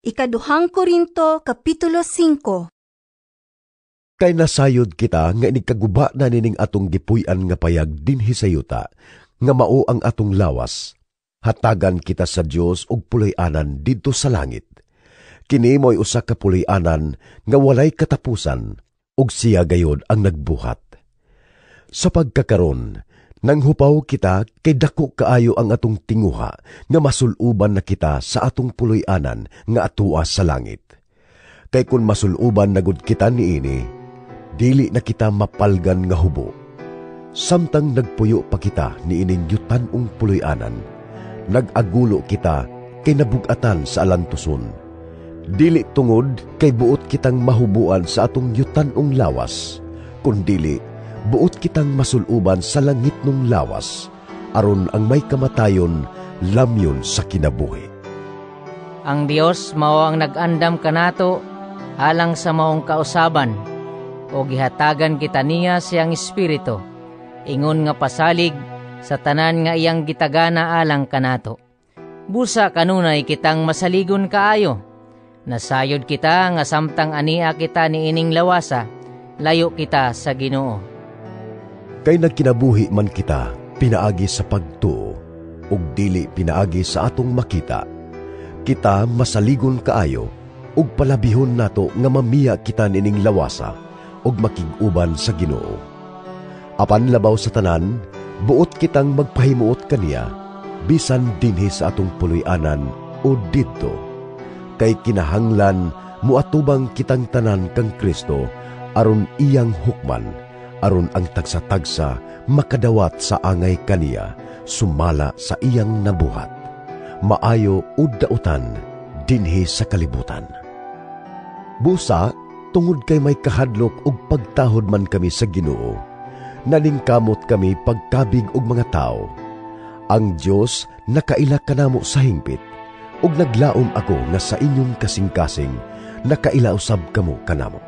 Ikaduhang Korinto, Kapitulo 5. Kay nasayod kita nga inig kaguba na nining atong gipuy-an nga payag dinhi sa yuta, nga mao ang atong lawas. Hatagan kita sa Dios og puloy-anan didto sa langit. Kini mo'y usa ka puloy-anan nga walay katapusan, ug siya gayod ang nagbuhat. Sa pagkakaron, nanghupaw kita kay dako kaayo ang atong tinguha nga masuluban na kita sa atong puloy-anan nga atoa sa langit. Kay kun masuluban na gud kita niini, dili na kita mapalgan nga hubo. Samtang nagpuyo pa kita niining yutan-ong puloy-anan, nag-agulo kita kay nabug-atan sa alantuson. Dili tungod kay buot kitang mahubuan sa atong yutan-ong lawas, kundili buot kitang masuluban sa langitnong lawas, aron ang may kamatayon lamyon sa kinabuhi. Ang Dios mao ang nag-andam kanato alang sa maong kausaban, o gihatagan kita niya siyang Espiritu, ingon nga pasalig sa tanan nga iyang gitagana alang kanato. Busa kanunay kitang masaligon kaayo. Nasayod kita nga samtang ania kita niining lawasa, layo kita sa Ginoo. Kay nagkinabuhi man kita pinaagi sa pagtuo, ug dili pinaagi sa atong makita. Kita masaligon kaayo, ug palabihon nato nga mamiya kita nining lawasa, ug makig-uban sa Ginoo. Apan labaw sa tanan, buot kitang magpahimuot kaniya, bisan dinhi sa atong puloy-anan o didto. Kay kinahanglan muatubang kitang tanan kang Kristo aron iyang hukman, aron ang tagsa-tagsa makadawat sa angay kaniya sumala sa iyang nabuhat, maayo o dautan dinhi sa kalibutan. Busa, tungod kay may kahadlok ug pagtahod man kami sa Ginoo, naningkamot kami pagkabig og mga tawo. Ang Dios nakaila kanamo sa hingpit, ug naglaom ako nga sa inyong kasing-kasing nakaila usab kamo kanamo.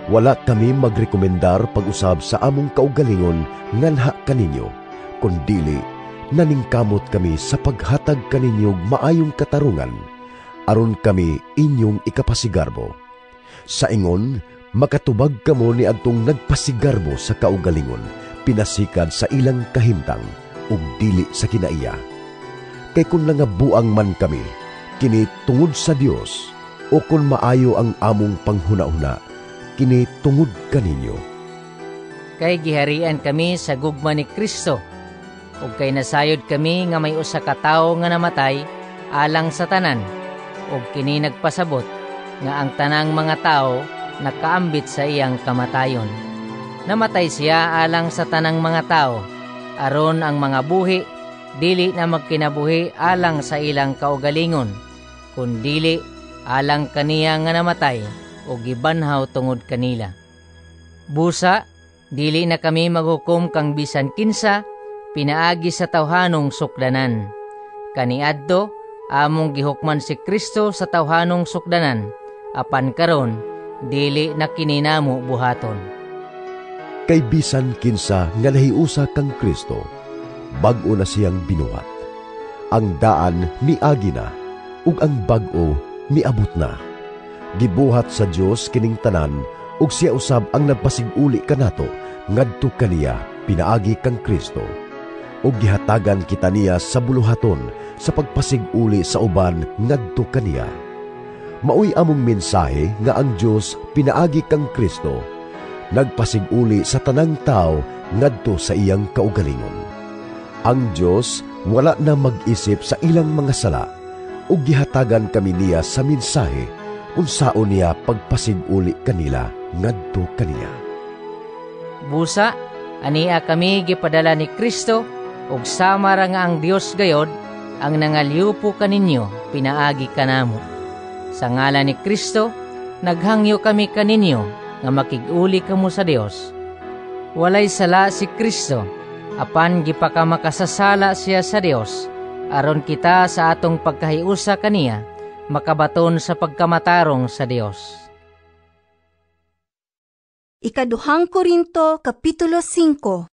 Wala kami magrekomendar pag-usab sa among kaugalingon nganha kaninyo, kundili naningkamot kami sa paghatag kaninyo maayong katarungan, aron kami inyong ikapasigarbo. Sa ingon, makatubag kamo ni adtong nagpasigarbo sa kaugalingon, pinasikad sa ilang kahimtang ug dili sa kinaiya. Kay kun nangabuang man kami, kini tungod sa Dios, o kun maayo ang among panghuna-huna, kini tungod kaninyo. Kay giharian kami sa gugma ni Kristo, ug kay nasayod kami nga may usa ka tawo nga namatay alang sa tanan, ug kini nagpasabot nga ang tanang mga tawo nakaambit sa iyang kamatayon. Namatay siya alang sa tanang mga tawo, aron ang mga buhi dili na magkinabuhi alang sa ilang kaugalingon, kundili alang kaniya nga namatay o gibanhaw tungod kanila. Busa, dili na kami maghukom kang bisan kinsa pinaagi sa tawhanong sukdanan. Kaniadto, among gihukman si Kristo sa tawhanong sukdanan, apan karon dili na kini namo buhaton. Kay bisan kinsa nga nahiusa kang Kristo, bag-o na siyang binuhat. Ang daan miagi na, ug ang bag-o miabot na. Gibuhat sa Dios kining tanan, ug siya usab ang nagpasig-uli kanato ngadto kaniya pinaagi kang Kristo. Ug gihatagan kita niya sa buluhaton sa pagpasig-uli sa uban ngadto kaniya. Maoy among mensahe nga ang Dios pinaagi kang Kristo nagpasig-uli sa tanang tao ngadto sa iyang kaugalingon. Ang Dios wala na mag-isip sa ilang mga sala, ug gihatagan kami niya sa mensahe unsaon niya pagpasig-uli kanila ngadto kaniya. Busa, ania kami gipadala ni Kristo, ug sama ra nga ang Dios gayod ang nangalyupo kaninyo pinaagi kanamo. Sa ngalan ni Kristo, naghangyo kami kaninyo nga makig-uli kamo sa Dios. Walay sala si Kristo, apan gipakamakasasala siya sa Dios, aron kita sa atong pagkahiusa kaniya makabaton sa pagkamatarong sa Dios. Ikaduhang Korinto, Kapitulo 5.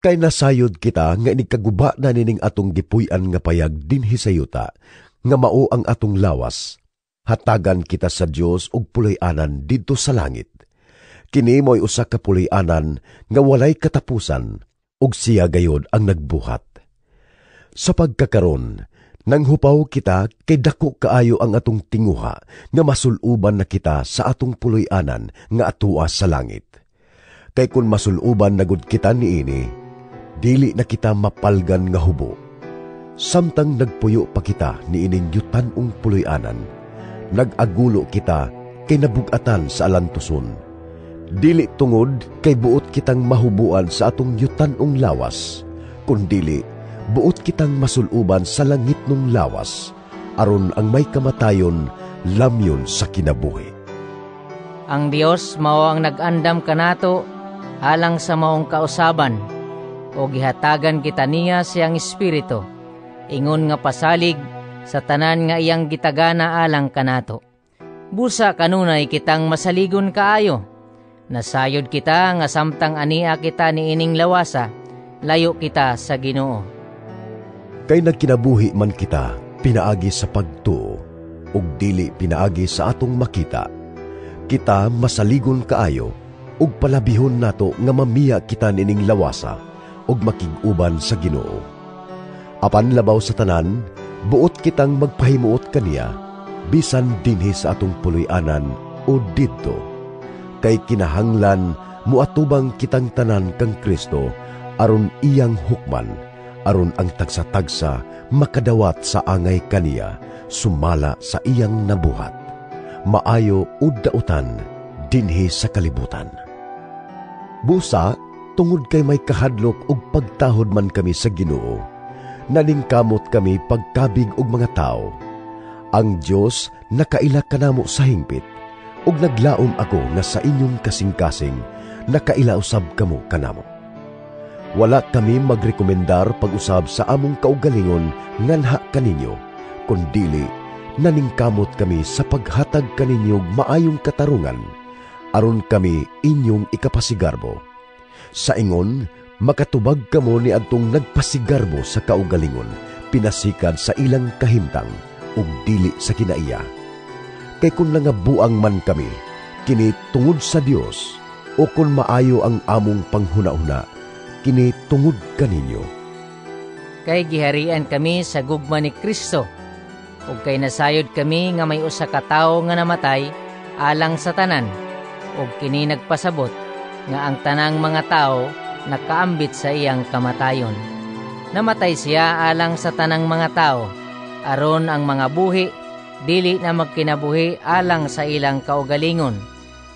Kay nasayod kita nga inig kaguba na nining atong gipuy-an nga payag dinhi sa yuta, nga mao ang atong lawas, hatagan kita sa Dios og puloy-anan didto sa langit. Kini mo'y usa ka puloy-anan nga walay katapusan, ug siya gayod ang nagbuhat. Sa pagkakaron, nanghupaw kita kay dako kaayo ang atong tinguha nga masuluban na kita sa atong puloy-anan nga atua sa langit. Kay kun masuluban na gud kita niini, dili na kita mapalgan nga hubo. Samtang nagpuyo pa kita niining yutan-ong puloy-anan, nag-agulo kita kay nabugatan sa alantuson. Dili tungod kay buot kitang mahubuan sa atong yutan-ong lawas, kundili buot kitang masuluban sa langitnong lawas, aron ang may kamatayon lamyon sa kinabuhi. Ang Dios mao ang nag-andam kanato alang sa maong kausaban, o gihatagan kita niya siyang espiritu, ingon nga pasalig sa tanan nga iyang gitagana alang kanato. Busa kanunay kitang masaligon kaayo. Nasayod kita nga samtang ania kita niining lawasa, layo kita sa Ginoo. Kay nagkinabuhi man kita pinaagi sa pagtuo, ug dili pinaagi sa atong makita. Kita masaligon kaayo, ug palabihon nato nga mamiya kita nining lawasa, ug makig-uban sa Ginoo. Apan labaw sa tanan, buot kitang magpahimuot kaniya, bisan dinhi sa atong puloy-anan o didto. Kay kinahanglan muatubang kitang tanan kang Kristo aron iyang hukman, aron ang tagsa-tagsa makadawat sa angay kaniya sumala sa iyang nabuhat, maayo o dautan dinhi sa kalibutan. Busa, tungod kay may kahadlok ug pagtahod man kami sa Ginoo, naningkamot kami pagkabig og mga tawo. Ang Dios nakaila kanamo sa hingpit, ug naglaom ako nga sa inyong kasing-kasing nakaila usab kamo kanamo. Wala kami magrekomendar pag-usab sa among kaugalingon nganha kaninyo, kundili naningkamot kami sa paghatag kaninyo maayong katarungan, aron kami inyong ikapasigarbo. Sa ingon, makatubag kamo ni adtong nagpasigarbo sa kaugalingon, pinasikad sa ilang kahimtang ug dili sa kinaiya. Kay kung nangabuang man kami, kini tungod sa Dios, o kung maayo ang among panghuna-huna, kini tungod kaninyo. Kay giharian kami sa gugma ni Kristo, ug kay nasayod kami nga may usa ka tawo nga namatay alang sa tanan, ug kini nagpasabot nga ang tanang mga tawo nakaambit sa iyang kamatayon. Namatay siya alang sa tanang mga tawo, aron ang mga buhi dili na magkinabuhi alang sa ilang kaugalingon,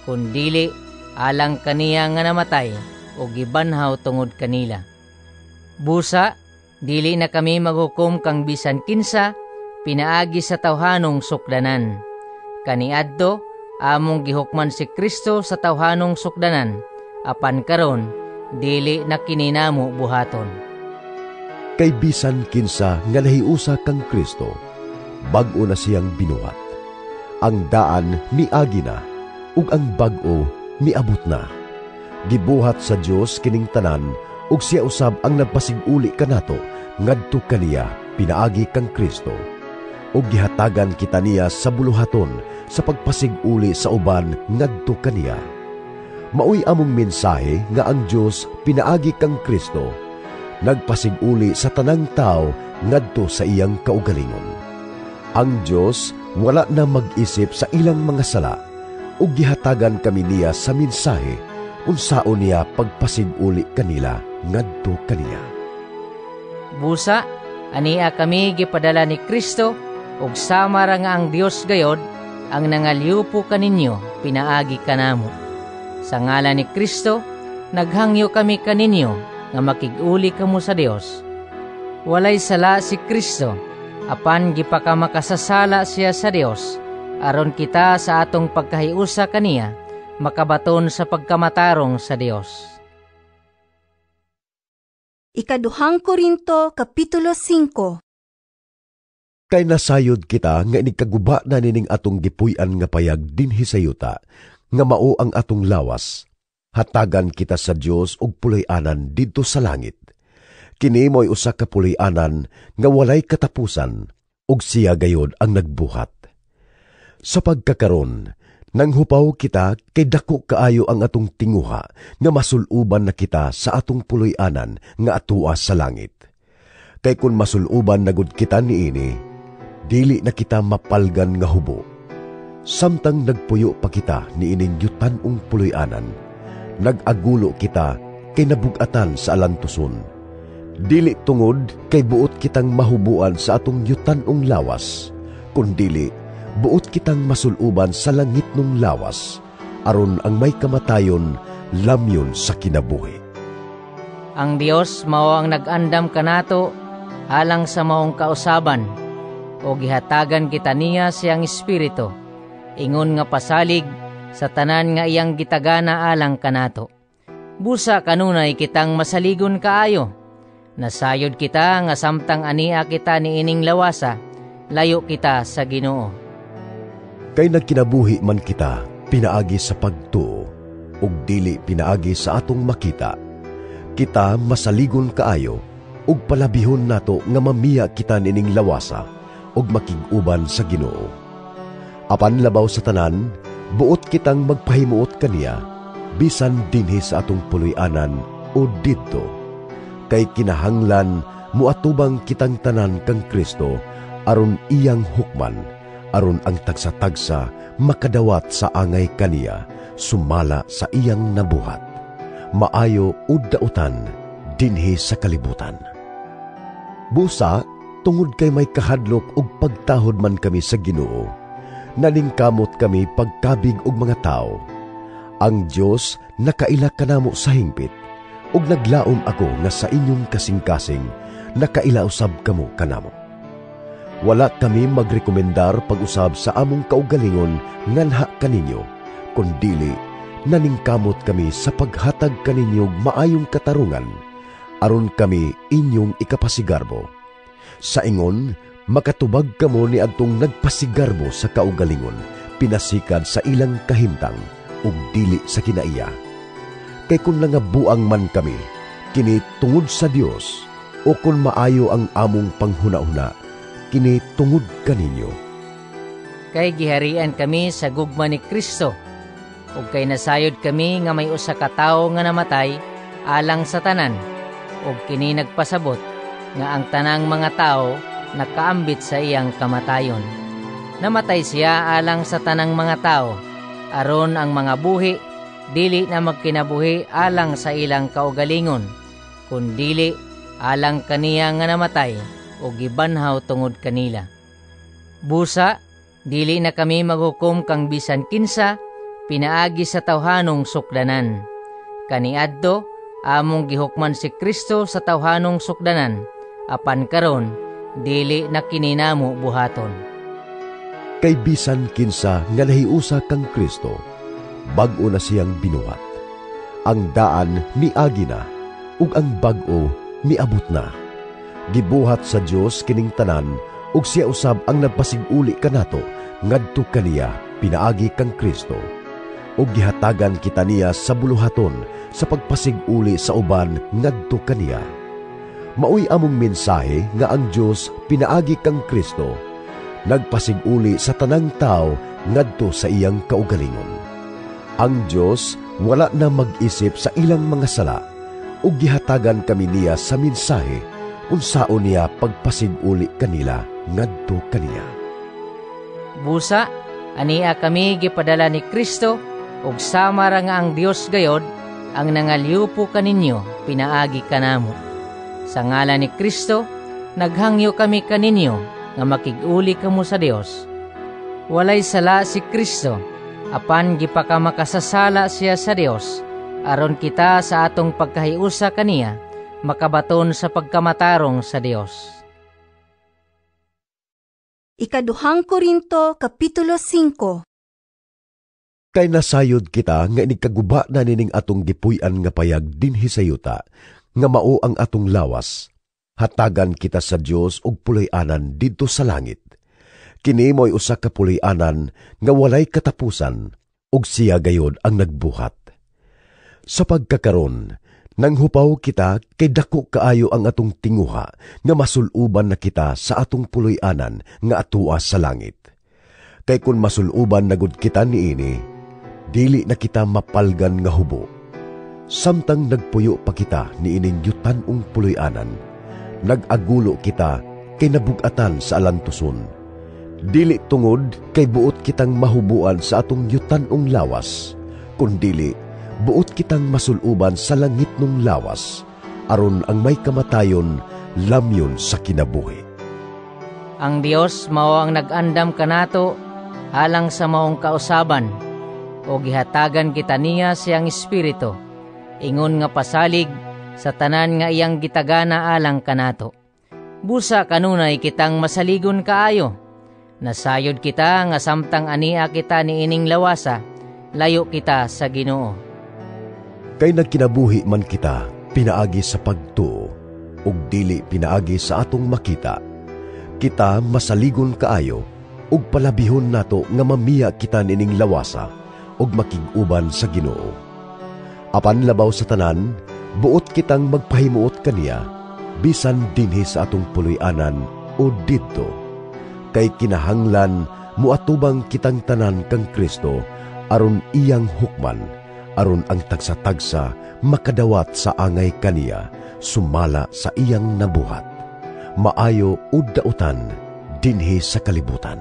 kundili alang kaniya nga namatay o gibanhaw tungod kanila. Busa, dili na kami maghukom kang bisan kinsa pinaagi sa tawhanong sukdanan. Kaniadto, among gihukman si Kristo sa tawhanong sukdanan, apan karon dili na kininamo buhaton. Kay bisan kinsa nga nahiusa kang Kristo, bag-o na siyang binuhat. Ang daan miagi na, ug ang bag-o miabot na. Gibuhat sa Dios kining tanan, ug siya usab ang nagpasig-uli kanato ngadto kaniya pinaagi kang Kristo. Ug gihatagan kita niya sa buluhaton sa pagpasig-uli sa uban ngadto kaniya. Maoy among mensahe nga ang Dios pinaagi kang Kristo nagpasig-uli sa tanang tao ngadto sa iyang kaugalingon. Ang Dios wala na mag-isip sa ilang mga sala, ug gihatagan kami niya sa mensahe unsaon niya pagpasig-uli kanila ngadto kaniya. Busa, ania kami gipadala ni Kristo, ug sama ra nga ang Dios gayod ang nangalyupo kaninyo pinaagi kanamo. Sa ngalan ni Kristo, naghangyo kami kaninyo nga makig-uli kamo sa Dios. Walay sala si Kristo, apan gipakamakasasala siya sa Dios, aron kita sa atong pagkahiusa kaniya makabaton sa pagkamatarong sa Dios. Ikaduhang Korinto, Kapitulo 5. Kay nasayod kita nga inigkaguba na nining atong gipuy-an nga payag dinhi sa yuta, nga mao ang atong lawas. Hatagan kita sa Dios og puloy-anan didto sa langit. Kini mo'y usa ka puloy-anan nga walay katapusan, ug siya gayod ang nagbuhat. Sa pagkakaron, nanghupaw kita kay dako kaayo ang atong tinguha nga masuluban na kita sa atong puloy-anan nga atua sa langit. Kay kun masuluban na gud kita niini, dili na kita mapalgan nga hubo. Samtang nagpuyo pa kita niining yutan-ong puloy-anan, nag-agulo kita kay nabugatan sa alantuson. Dili tungod kay buot kitang mahubuan sa atong yutan-ong lawas, kundili buot kitang masuluban sa langit nung lawas, aron ang may kamatayon lamyon sa kinabuhi. Ang Dios mao ang nag-andam kanato alang sa maong kausaban, o gihatagan kita niya siyang espiritu, ingon nga pasalig sa tanan nga iyang gitagana alang kanato. Busa kanunay kitang masaligon kaayo. Nasayod kita nga samtang ania kita niining lawasa, layo kita sa Ginoo. Kay nagkinabuhi man kita pinaagi sa pagtuo, ug dili pinaagi sa atong makita. Kita masaligon kaayo, ug palabihon nato nga mamiya kita niining lawasa, ug makig-uban sa Ginoo. Apan labaw sa tanan, buot kitang magpahimuot kaniya, bisan dinhi sa atong puloy-anan o didto. Kay kinahanglan muatubang kitang tanan kang Kristo aron iyang hukman, aron ang tagsa-tagsa makadawat sa angay kaniya sumala sa iyang nabuhat, maayo o dautan dinhi sa kalibutan. Busa, tungod kay may kahadlok ug pagtahod man kami sa Ginoo, naningkamot kami pagkabig og mga tawo. Ang Dios nakaila kanamo sa hingpit, ug naglaom ako nga sa inyong kasing-kasing nakaila usab kamo kanamo. Wala kami magrekomendar pag-usab sa among kaugalingon nganha kaninyo, kundili naningkamot kami sa paghatag kaninyo maayong katarungan, aron kami inyong ikapasigarbo. Sa ingon, makatubag kamo ni adtong nagpasigarbo sa kaugalingon, pinasikad sa ilang kahimtang ug dili sa kinaiya. Kay kun nangabuang man kami, kini tungod sa Dios, o kun maayo ang among panghuna-huna, kini tungod kaninyo. Kay giharian kami sa gugma ni Kristo, ug kay nasayod kami nga may usa ka tawo nga namatay alang sa tanan, ug kini nagpasabot nga ang tanang mga tawo nakaambit sa iyang kamatayon. Namatay siya alang sa tanang mga tawo, aron ang mga buhi dili na magkinabuhi alang sa ilang kaugalingon, kundili alang kaniya nga namatay o gibanhaw tungod kanila. Busa, dili na kami maghukom kang bisan kinsa pinaagi sa tawhanong sukdanan. Kaniadto, among gihukman si Kristo sa tawhanong sukdanan, apan karon dili na kini namo buhaton. Kay bisan kinsa nga nahiusa kang Kristo, bag-o na siyang binuhat. Ang daan miagi na, ug ang bag-o miabot na. Gibuhat sa Dios kining tanan, ug siya usab ang nagpasiguli kanato ngadto kaniya pinaagi kang Kristo. Ug gihatagan kita niya sa buluhaton sa pagpasiguli sa uban ngadto kaniya. Maoy among mensahe nga ang Dios pinaagi kang Kristo nagpasiguli sa tanang tao ngadto sa iyang kaugalingon. Ang Dios wala na mag-isip sa ilang mga sala, ug gihatagan kami niya sa mensahe unsaon niya pagpasiguli kanila ngadto kaniya. Busa, ania kami gipadala ni Kristo, ug sama ra nga ang Dios gayod ang nangalyupo kaninyo pinaagi kanamo. Sa ngalan ni Kristo, naghangyo kami kaninyo nga makig-uli kamo sa Dios. Walay sala si Kristo, apan gipakamakasasala siya sa Dios, aron kita sa atong pagkahiusa kaniya makabaton sa pagkamatarong sa Dios. Ikaduhang Korinto, Kapitulo 5. Kay nasayod kita nga inigkaguba na nining atong gipuy-an nga payag dinhi sa yuta, nga mao ang atong lawas. Hatagan kita sa Dios og puloy-anan didto sa langit. Kini mo'y usa ka puloy-anan nga walay katapusan, ug siya gayod ang nagbuhat. Sa pagkakaron, Nanghupaw kita kay dako kaayo ang atong tinguha nga masuluban na kita sa atong puloy-anan nga atua sa langit. Kay kun masuluban na gud kita niini, dili na kita mapalgan nga hubo. Samtang nagpuyo pa kita niining yutan-ong puloy-anan, nag-agulo kita kay nabugatan sa alantuson. Dili tungod kay buot kitang mahubuan sa atong yutan-ong lawas, kundili buot kitang masuluban sa langitnong lawas, aron ang may kamatayon lamyon sa kinabuhi. Ang Dios mao ang nag-andam kanato alang sa maong kausaban, o gihatagan kita niya siyang espiritu, ingon nga pasalig sa tanan nga iyang gitagana alang kanato. Busa kanunay kitang masaligon kaayo. Nasayod kita nga samtang ania kita niining lawasa, layo kita sa Ginoo. Kay nagkinabuhi man kita pinaagi sa pagtuo, ug dili pinaagi sa atong makita. Kita masaligon kaayo, ug palabihon nato nga mamiya kita nining lawasa, ug makig-uban sa Ginoo. Apan labaw sa tanan, buot kitang magpahimuot kaniya, bisan dinhi sa atong puloy-anan o didto. Kay kinahanglan muatubang kitang tanan kang Kristo aron iyang hukman, aron ang tagsa-tagsa makadawat sa angay kaniya sumala sa iyang nabuhat, maayo o dautan dinhi sa kalibutan.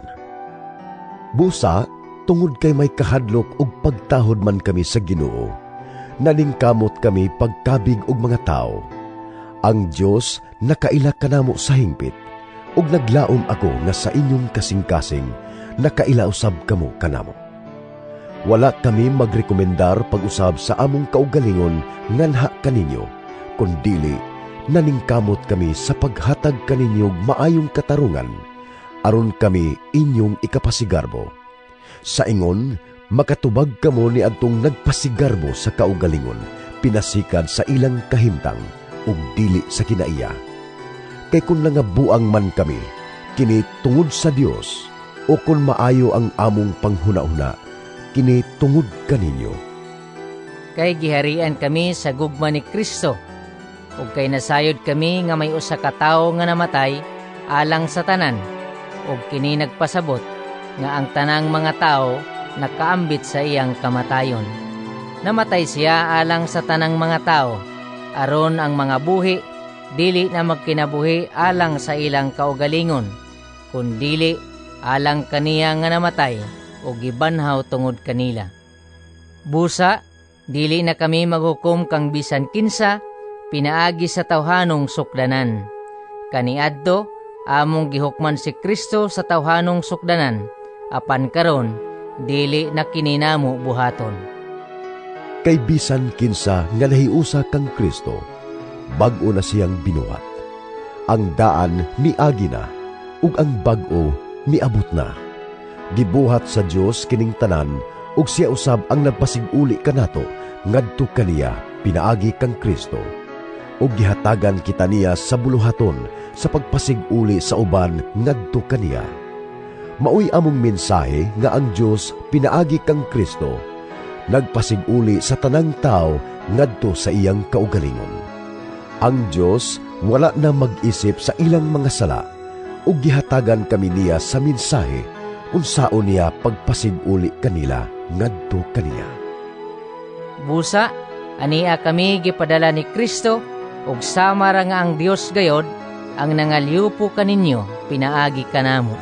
Busa, tungod kay may kahadlok ug pagtahod man kami sa Ginoo, naningkamot kami pagkabig og mga tawo. Ang Dios nakaila kanamo sa hingpit, ug naglaom ako nga sa inyong kasing-kasing nakaila usab kamo kanamo. Wala kami magrekomendar pag-usab sa among kaugalingon nganha kaninyo, kundili naningkamot kami sa paghatag kaninyo maayong katarungan, aron kami inyong ikapasigarbo. Sa ingon, makatubag kamo ni adtong nagpasigarbo sa kaugalingon, pinasikad sa ilang kahimtang ug dili sa kinaiya. Kay kun nangabuang man kami, kini tungod sa Dios, o kun maayo ang among panghuna-huna, kini tungod kaninyo. Kay giharian kami sa gugma ni Kristo, ug kay nasayod kami nga may usa ka tawo nga namatay alang sa tanan, ug kini nagpasabot nga ang tanang mga tawo nakaambit sa iyang kamatayon. Namatay siya alang sa tanang mga tawo, aron ang mga buhi dili na magkinabuhi alang sa ilang kaugalingon, kundili alang kaniya nga namatay o gibanhaw tungod kanila. Busa, dili na kami maghukom kang bisan kinsa pinaagi sa tawhanong sukdanan. Kaniadto, among gihukman si Kristo sa tawhanong sukdanan, apan karon dili na kininamo buhaton. Kay bisan kinsa nga nahiusa kang Kristo, bag-o na siyang binuhat. Ang daan miagi na, ug ang bag-o miabot na. Gibuhat sa Dios kining tanan, ug siya usab ang nagpasig-uli kanato ngadto kaniya pinaagi kang Kristo. Ug gihatagan kita niya sa buluhaton sa pagpasig-uli sa uban ngadto kaniya. Maoy among mensahe nga ang Dios pinaagi kang Kristo nagpasig-uli sa tanang tao ngadto sa iyang kaugalingon. Ang Dios wala na mag-isip sa ilang mga sala, ug gihatagan kami niya sa mensahe unsaon niya pagpasig-uli kanila ngadto kaniya. Busa, ania kami gipadala ni Kristo, ug sama ra nga ang Dios gayod ang nangalyupo kaninyo pinaagi kanamo.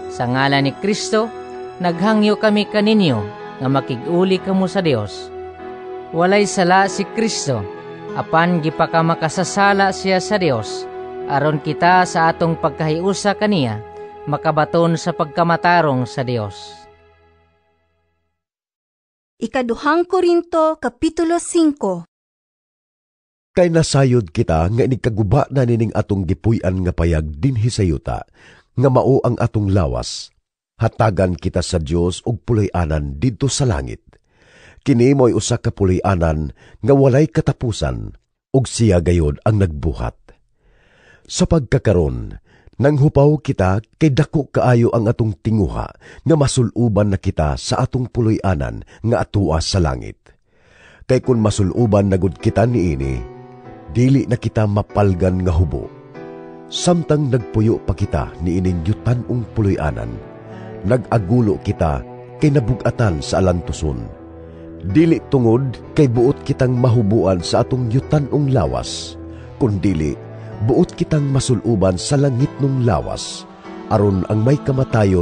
Sa ngalan ni Kristo, naghangyo kami kaninyo nga makig-uli kamo sa Dios. Walay sala si Kristo, apan gipakamakasasala siya sa Dios, aron kita sa atong pagkahiusa kaniya makabaton sa pagkamatarong sa Dios. Ikaduhang Korinto, Kapitulo 5. Kay nasayod kita nga inigkaguba na nining atong gipuy-an nga payag dinhi sa yuta, nga mao ang atong lawas. Hatagan kita sa Dios og puloy-anan didto sa langit. Kini mo'y usa ka puloy-anan nga walay katapusan, ug siya gayod ang nagbuhat. Sa pagkakaron, nanghupaw kita kay dako kaayo ang atong tinguha nga masuluban na kita sa atong puloy-anan nga atua sa langit. Kay kun masuluban na gud kita niini, dili na kita mapalgan nga hubo. Samtang nagpuyo pa kita niining yutan-ong puloy-anan, nag-agulo kita kay nabug-atan sa alantuson. Dili tungod kay buot kitang mahubuan sa atong yutan-ong lawas, kundili buot kitang masuluban sa langitnong lawas, aron ang may kamatayon